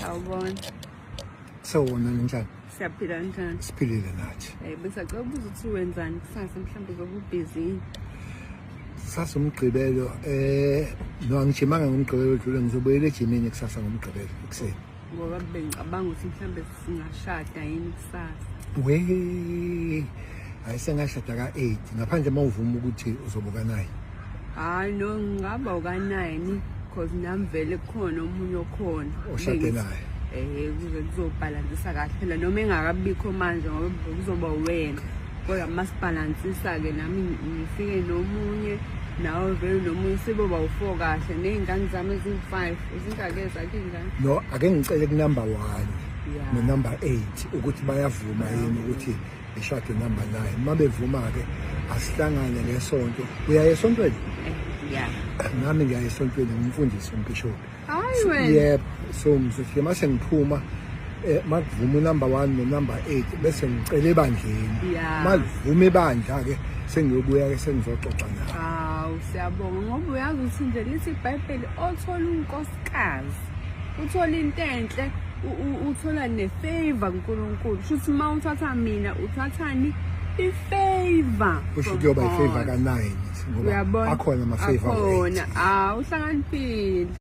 Sawubona. Sawubona, ninjani? Siyaphila, njani? Siphilile nathi. Besacela ukubuza ukuthi wenzani kusasa, mhlawumbe uzobe ubhizi. Kusasa umgqibelo, no, angijimanga ngomgqibelo odlule, ngizobuyela ejimini kusasa ngomgqibelo ekuseni. Ngoba bengicabanga ukuthi mhlawumbe singashada yini kusasa. We, hayi, sengashada ka-8, ngaphandle uma uvuma ukuthi uzobuka 9. Hayi no, ngingaba uka-9 cause nami vele kukhona omunye okhona. Oshade naye. Kuze kuzobhalansisa kahle phela, noma engakabikho manje, ngoba kuzoba wena. Kodwa masibhalansisa-ke, nami ngifike nomunye, nawe vele nomunye, siboba u-four kahle, ney'ngane zami eziwu-5. Zingake zakhe iy'ngane? No, ake ngicele ku-number 1 no-number 8 ukuthi bayavuma yini ukuthi ngishade number 9. Uma bevuma-ke, asihlangane ngesonto. Uyaya esontweni? Ya. Nami ngiya esontweni, ngumfundisi, umbhishobhi. Hayi wena. Yebo, so ngizothi mase ngiphuma, makuvuma unumber 1 no number 8, bese ngicela ebandleni. Malivuma ibandla ke, sengiyobuya ke, sengizoxoxa nawe. Hawu, siyabonga, ngoba uyazi ukuthi nje lithi iBhayibheli, othola unkosikazi uthola into enhle, uthola ne-favor kuNkulunkulu. Shuthi uma uthatha mina, uthathani? I-favor. Kusho kuyoba i-favor ka-9 ngoba Uyabona? akhona ama-favor. Akhona. Ah, uhlakaniphile.